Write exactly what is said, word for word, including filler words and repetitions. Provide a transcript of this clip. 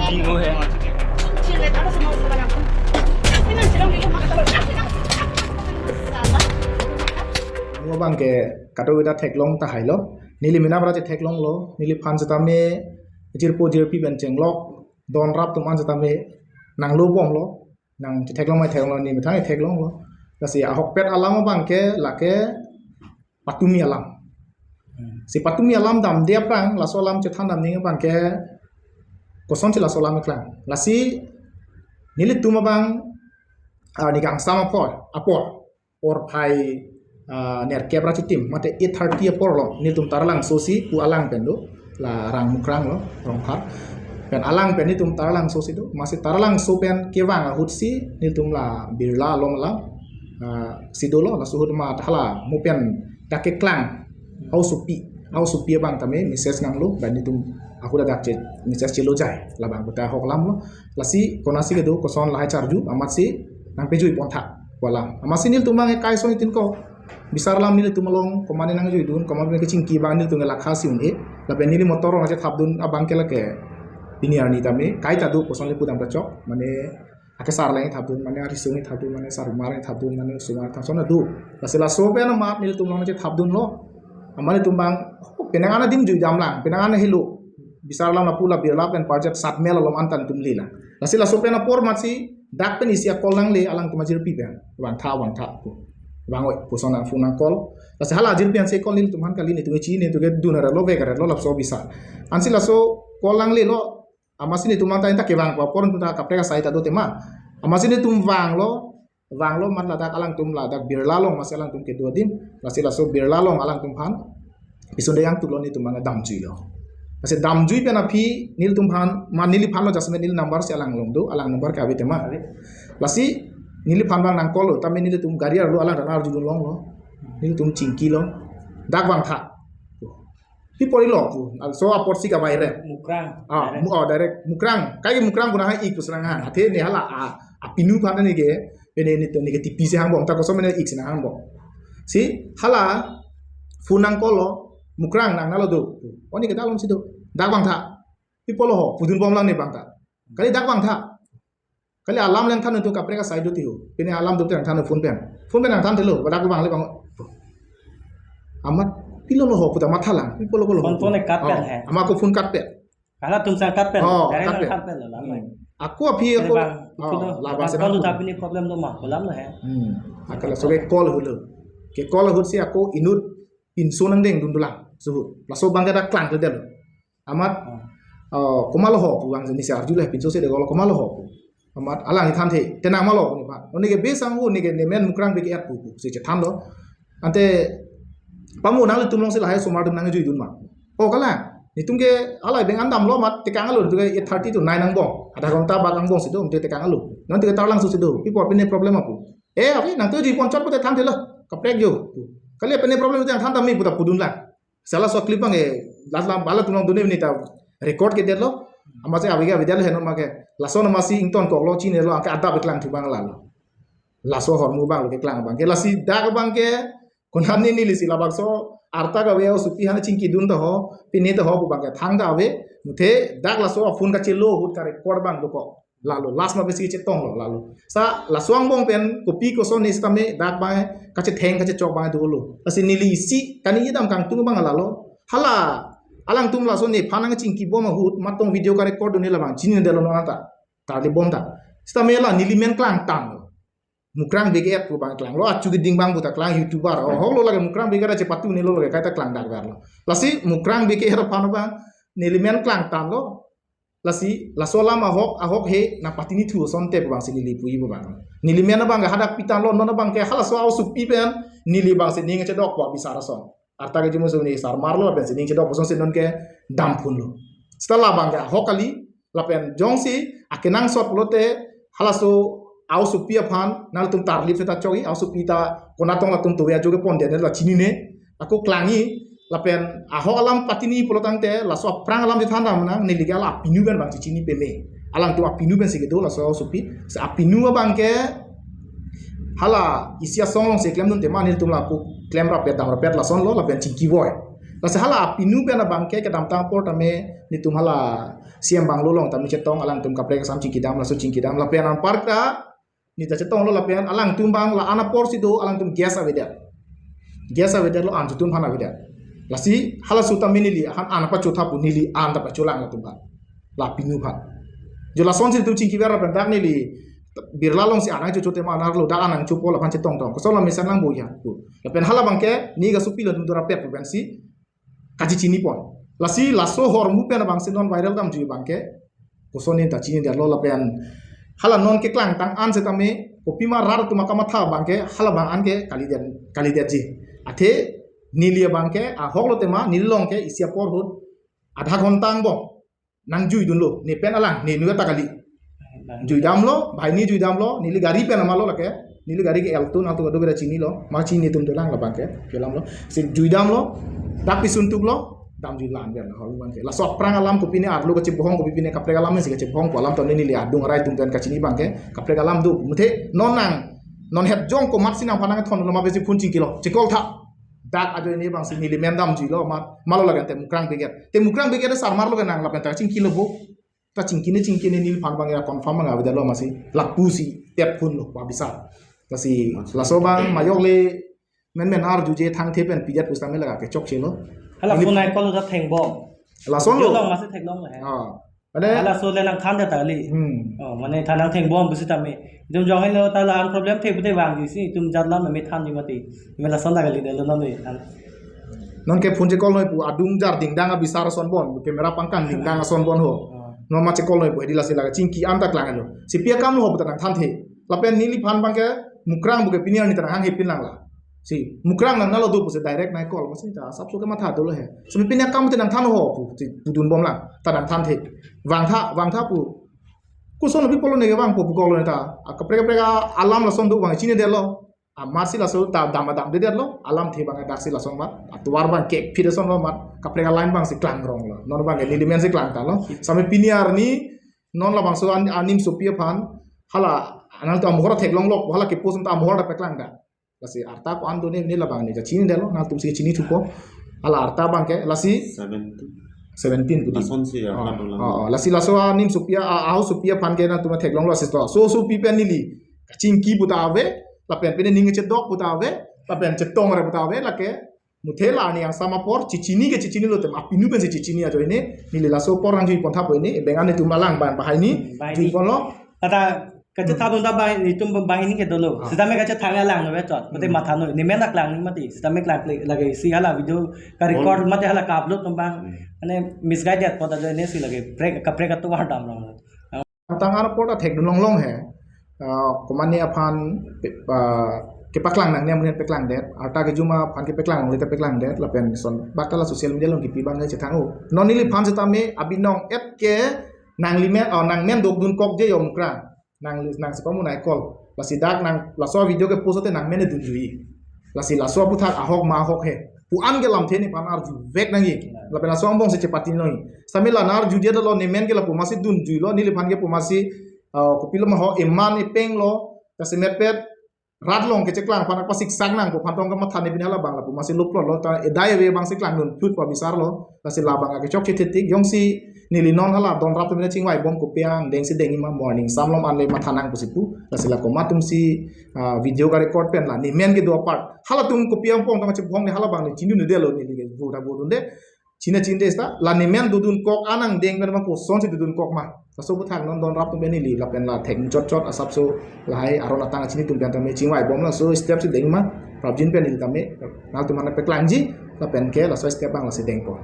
Mo abang ke kado ida theklong tahai lo. Neli mena bara chetheklonglo. Neliphan setame jirpo jirpi pen chenglok donrap atum an setame nanglo bomlo. Nang chetheklong mai theklonglo, ne methang theklonglo. Lasi ahokpet alam abang ke lake patumi alam. Hmm. Si patumi alam damde aphrang, laso alam chethan damning abang ke kosonsi laso alam keklang. Lasi nelitum abang, ah, ne kangsam apor, apor. Porphai, ah, nerkep ra chitim, mate eight thirty apor lo, nelitum Taralangso si pu alang pen do, la Rang Mukrang lo, Rongphar. Pen alang pen nelitum Taralangso si do, amatsi Taralangso pen kevang ahut si nelitum la Birla along alam, ah, si dolo, laso ahut amat hala mo pen dak keklang, aosopi, aosopi abang tame message nanglo, pen nelitum ahut dak che message chelo jai, labang puta ahok alam lo. Lasi konatsi kedo koson lahai charju, amatsi nangpejui pontha pu alam. Amatsi nelitum abang ke kai soni tin ko bisar alam nelitum along, komatne nangjuidun, komatne kechingki abang nelitum ke lakha si un-e. Lapen neli motor along chethapdun abang ke lake pini arni tame, kaita do koson le pudam ta chok, mane akesar le thapdun, mane arisung le thapdun, mane sarumar le thapdun, mane osomar thapson do. Lasi laso pen amat nelitum along chethapdunlo. Amat nelitum abang, oh, penang an adim juidam lang, penang an helo. Bisar alam lapu la Birla pen Parjat Satmel along an tan tum lila. Lasi laso pen apor amatsi dak pen isi a-call nangle alangtum ajirpi pen. Vangtha, vangtha pu. Vang oi, puson nang phone nang call. Lasi hala ajirpi ansi call nelitum aphan kali, netum ichi, netum ke dun arlo, vek arlo, lapuson bisar. Ansi laso call nanglelo, amatsi netum anta inta kevang apor atum ta kaprek asai ta do tema. Amatsi netum vanglo, vanglo amat ladak alangtum ladak Birla along amatsi alangtum kedo adim, lasi laso Birla along alangtum aphan pisun de yang tulo nelitum abang damjuilo. Lasi damjui pen aphi nelitum aphan, ma neliphan lo, jasemet neli number si alang along do, alang number ke ave tema. Ave. Lasi neliphan abang nang call lo, tame nelitum gari arlo alang dan arjudun longlo. Nelitum chingkilo. Dak vangtha. Pi apor lo pu. Laso apor si kavai re. Mukrang. Ah, direct. Mu-, oh, direct. Mukrang. Kai ke Mukrang puna hai ik pu serang ha. Athe ne hala a, apinu aphan ne ke, pene ne to ne ke tipi si hangbom, ta koson mene ik si nang hangbom. Si hala phone nang call lo, Mukrang nang nalo do. Oh, ne ke dalom si do. Dak vangtha. Pi apor lo ho, pudun bom lang ne abang ta. Kali dak vangtha. Kali alam le nangthan tu kaprek asai do tiho. Pini alam do te nangthan phone pen. Phone pen nangthan thelo, dak vangle abang. Amat pilo lo ho pu ta matha lang, pi apor lo ho. Phone, phone cut pen. Oh, he. Amat ako phone cut pen. Halatum sang cut pen. Oh, direct cut pen. Cut pen lo, lam. Hmm. Ako aphi ako, bang, oh, itu lo, labang bang, senang kalau tu. Tapi ni problem tu mah, kolam lo he. Hmm. Akala so ke call ahut lo. Ke call ahut si ako inut pinso nangdengdun dolang. Suhut. Laso abang ke dak klangkledetlo. Amat, hmm, oh, komat lo ho pu abang neli si arjulo, pinso si de call komat lo ho pu. Amat alang ithanthe, tenang ma lo pu ne pa. Oh, ne ke besang ho, ne ke ne men Mukrang beke et pu pu si chethanlo. Ante pamu nanglitum along si lahai osomar atum nangjuidun ma. Oh, kalang. Netum ke alai beng an damlo amat tekang alo, netum ke eight thirty to nine angbong. Adha ghonta bak angbong si do, netum tekang alo. Nonte ke Taralangso si do. Pi apor pine problem apu. Eh, ave nangtujui ponchot pute thanthelo. Kaprek jo. Kali pine problem itu yang thantha mi pu ta pudun lang. Sala so clip abang e, las lam bala tumang dune ni ta record kedetlo. Amatsi ave ke avedetlo, heno ma ke. Laso amatsi ingtonkoklo, chinilo, anke adap keklang thu abang lalo. Laso ahormu abang lo keklang abang ke. Lasi dak abang ke, konatne neli si labangso arta kave aosopi aphan chingkidun ta ho, pine ta ho pu abang ke thangta ave. Muthe dak laso aphone kachelo ahut ka-record abang dokok. Lalo, last ma besi chetonglo, lalo. Sa, laso angbong pen, kopi koson ne sitame, dak abang, kachetheng, kachechok abang dolo. Lasi neli isi, kani yedam kangtung abang lalo. Hala, alangtum laso nephan nangchingkibom ahut, matong video ka-record dun ne labang, chinidetlo non anta. Tarlibom ta. Sitame la, neli men klangtanglo. Mukrang beke et pu abang klanglo, achu keding abang pu ta klang, YouTuber. Oh, hok lo lake Mukrang beke ra chepatu ne lo lake kaita klangdakverlo. Lasi Mukrang beke et aphan abang, neli men klangtanglo. Lasi, laso alam ahok, ahok he, nangpatini thu asonte pu abang si neli puji pu abang. Neli men abang ke hadak pitanglo, non abang ke halaso aosopi pen, neli abang si ning chedok pu abisar ason. Arta ke jumu suni sarmarlo, pen si ning chedok pu ason si non ke damphunlo. Seta labang ke ahok kali, lapen jongsi akenangsot pulote, halaso aosopi aphan, nangtum tarlip seta chokji, aosopi ta konatong latum tuve ajo kepon den la chinine, ako klangji, lapen ahok alam patini pulo tangte, laso aphrang alam chethan dam nang, neli ke hala apinu pen abang chechini peme. Alangtum apinu pen si kedo, laso aosopi, si apinu abang ke, hala isi asong along si klemdun tema, nelitum lapu klem rapet dam rapet lasonlo, lapen chingkivoi. Lasi hala apinu pen abangke kedamtang apor tame netum hala C M bungalow along tame chetong, alangtum kaprek asam chingkidam, laso chingkidam lapen anparta neta chetonglo lapen alangtum abang la-an apor si do, alangtum gas avedet. Gas avedetlo, an chotun aphan avedet. Lasi halaso tame neli aphan an pachotha pu neli an ta pacholang latum aphan. La apinu aphan. Jo lasonsi netum chingkiver lapen dak neli Birla alongsi an nangchocho tema an arlo, dak an nangchopo laphan chetongtong. Koson la mesenlang bo ya pu. Lapen hala abangke ne kasopi lo netum dorapet pu pensi kachechinipon. Lasi laso ahormu pen abangsi non viral damjui abangke koson neta chinidetlo lapen hala non keklangtang an setame kopima rat atum akamatha abangke hala abang anke kalidet, kalidetji. Athe neli abangke ahoklo tema, neli along ke isi apor ahut adha ghonta angbong nangjuidunlo, ne pen alang, ne nu ta kali. Juidamlo, banghini juidamlo, neli gari pen amalo lake, neli gari ke Alto, Alto kadokave ta chinilo, ma chini atum dolang labangke, kelamlo, si juidamlo, dak pisun tuklo, damjui lan pen, hol abangke. Laso aphrang alam kopine arlo kachebohong, kopi pine kaprek alam si kachebohong pu alam tone neli adung arai atum pen kachini abangke, kaprek alam do, muthe, non nang, non het jong komatsi nangphan nangthonlo ma besi phone chingkilo, checall tha. Dak ajoine abangsi neli men damjuilo, ma, malo lagen Temukrang Brigade. Temukrang Brigade sarmar lo kenang lapen ta chingkilo bo. Ta chingkine chingkine neliphan abang ya confirm abang avedetlo masi. Lapusi tep phone lo, pa bisa. Lasi laso abang majok le men men arjuje thangthe pen pidet pusitame la kechokche lo. Hala ini phone ai call ta thengbom. Lason lo. Jolong masi theklong le. Ah. Mane halaso le nangthan ta kali. Hmm. Oh, mane than nangthengbom pusitame. Jom jong helo ta la-an problem the pute vangjuisi, itum jat alam me thanji mati. Me lason ta kalidetlo non me than. Nonke phone checall noi pu adung jar dingdang abisar ason bon, camera pangkang dingdang ason bon ho. Oh. Non ma checall noi pu hedi lasi la kachingki an ta klanglo. Si pi akam lo ho pu ta nangthanthe. Lapen neliphan abangke Mukrang pu ke pini arni ta nanghanghe pin lang la. Si, Mukrang nangnelo do pusi direct nai call, masi ta asapso kematha dolo he. Sami pini akam te nangthan ho pu, si pudunbom lang, ta nangthanthe. Vangtha, vangtha pu. Koson lo pi pulo ne kevangpo pu call lo ne ta. A kaprek kaprek alam lason do abang chinidetlo. Amatsi laso ta dam damdedetlo, alamthe abang daksi lason ma. Atovar abang kekphit asonlo ma. Kaprek aline abangsi klangronglo. Non abangke neli mensi klangtanglo. Sami pini arni non labangso an, anim sopi aphan hala nangtum amohor theklonglok, hala ke post ta amohor ta paklangda. Lasi arta ko-an do ne, ne labang ne kachinidetlo, nangtumsi chinithupo. Hala arta abangke, lasi seventeen. Seventeen pu di. Lasonsi ya, oh, kan dolang. Oh, oh. Lasi laso anim sopi a, a, aho sopi aphan ke nangtum theklonglo lasi to. So sopi pen neli kachingki pu ta ave, lapen pine ning chedok pu ta ave, lapen chetong re pu ta ave, lake muthe la arni angsam apor, chechini ke chechinilo tem, apinu pensi chechini ajoine, neli laso apor nangjuipontha pu ne, bengan netum alang ban banghini, hmm, banghini juiponlo. Kata, kachethan dun ta banghini, itum banghini ke dolo. Ah. Sitame kachethang alang no ve chot. Mate, hmm, matha noi. Ne men ta klang ni mati. Sitame klang kle lage si hala video ka-record, oh, mate hala ka-upload atum abang. Hmm. Mane misguided pu ta ajoine si lake. Prek, kaprek atovar damrong. Tang arpor ta thekdun longlong he. Ah, komane aphan pe-, ah, kepaklang nangne amonit paklangdet. Arta kejuma aphan kepaklang longle ta paklangdet. Lapen son bak ta la social media along kipi abang chethang o. Non neliphan setame abinong et ke nangli men, oh, nangmen dokdunkokje yo Mukrang. Nang, nangsi pamu nai call. Lasi dak nang laso video ke post te nangmen dunjui. Lasi laso aputhak ahok ma ahok he pu an ke lamthe nephan arjuvek nangji. Lapen laso angbongsi chepati noi. Sami la narjudetlo, ne men ke lapu masi dunjuilo, neliphan ke pu masi, ah, kopilo ma ho eman epeng lo, kasemet pet rat along kecheklang aphan pasiksak nangpo aphan tong kamatha ne pini hala abang lapu masi loplo lo ta edai ave abangsi klangdun phut pu abisarlo. Lasi labang kechokche thetik, jongsi neli non hala donrap atum chingvaibom kopi angdengsi dengji ma, morning samlom anle matha nang pusi pu. Lasi la komat atumsi, ah, video ka-record pen la ne men kedo apart. Halatum kopi ampong tong chepong ne hala abang ne chinidunde lo, neli ke voda vodunde. China chinde sta, la ne men dodunkok an angdeng pen ma kosonsi dodunkok ma. Laso aputhak non donrap atum pen neli lapen la thek chot chot asapso lahai aron atang chini atum pen tame chingvaibom laso step si deng ma. Prapjin pen neli tame nangtum aphan paklangji, lapen ke laso step abang lasi dengpo.